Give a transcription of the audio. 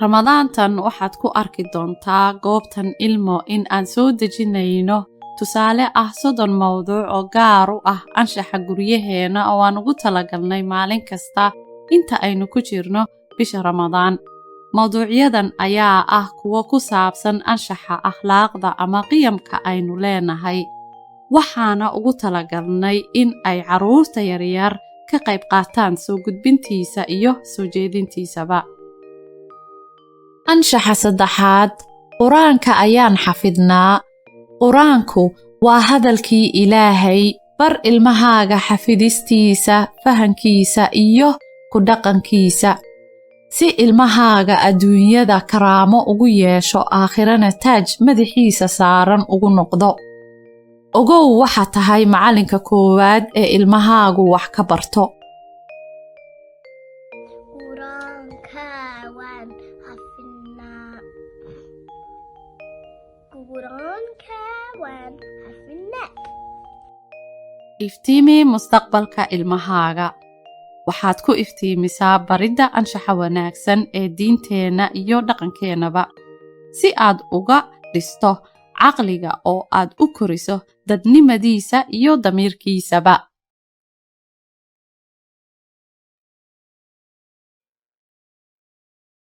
Ramadaantan waxaad ku arki doontaa goobtan Ilmo in aan soo dejinayno tusaale ah 30 mowduuc oo gaar u ah anshaxa guryaheena oo aan ugu talagalnay maalin kasta inta aynu ku jirno bisha Ramadaan. Mowduucyadan ayaa ah kuwo ku saabsan anshaxa, akhlaaqda ama qiyamka aynu leenahay. Waxaana ugu talagalnay in ay carruurta yaryar ka qayb qaataan soo gudbintiisa iyo soo jeedintiisaba. Anshaxa saddexaad, Qur-aanka ayaan xafidnaa. Qur-aanku waa hadalkii Ilaahay. Bar ilmahaaga xafidistiisa, fahankiisa iyo ku dhaqankiisa. Si ilmahaaga adduunyada karaamo ugu yeesho, aakhirana taaj madaxiisa saaran ugu noqdo. Ogow, waxa tahay macallinka koowaad ee ilmahaagu wax ka barto. Quraanka waan xafidnaa. Quraanka waan xafidnaa. Iftiimi mustaqbalka ilmahaaga. Waxaad ku iftiimisaa baridda anshaxa wanaagsan ee diinteenna iyo dhaqankeennaba, si aad uga dhisto caqliga oo aad u koriso dadnimadiisa iyo damiirkiisaba.